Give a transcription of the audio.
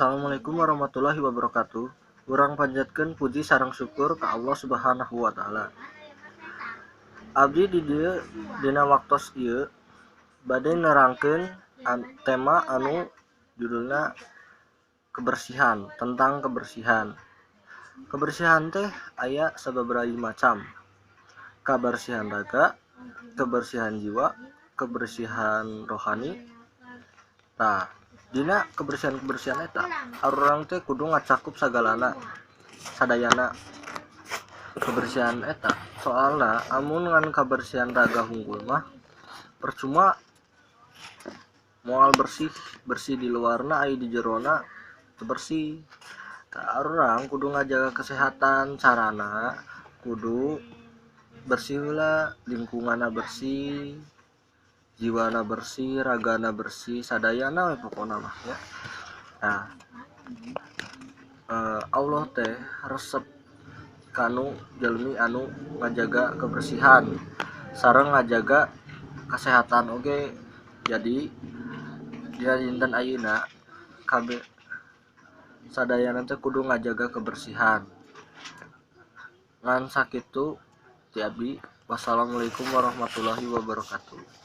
Assalamualaikum warahmatullahi wabarakatuh. Urang panjatkeun puji sareng syukur ka Allah Subhanahu wa taala. Abdi di dieu dina waktos ieu bade nerangkeun tema anu judulna kebersihan, tentang kebersihan. Kebersihan teh aya sababaraha macam. Kabersihan raga, kebersihan jiwa, kebersihan rohani. Tah, dina kebersihan-kebersihan eta urang teh kudu ngacakup sagalana, sadayana kebersihan eta, soalna amun ngan kabersihan raga hungkul mah percuma, moal bersih. Bersih di luarna, ari di jerona teu bersih. Tah, urang kudu ngajaga kesehatan, carana kudu bersih heula, lingkunganna bersih, jiwana bersih, ragana bersih, sadayana we pokona mah nya. Nah, Allah teh resep kanu jalmi anu ngajaga kebersihan sareng ngajaga kesehatan oge. Jadi dina dinten ayeuna kabeh sadayana teh kudu ngajaga kebersihan. Ngan sakitu ti abdi. Wassalamualaikum warahmatullahi wabarakatuh.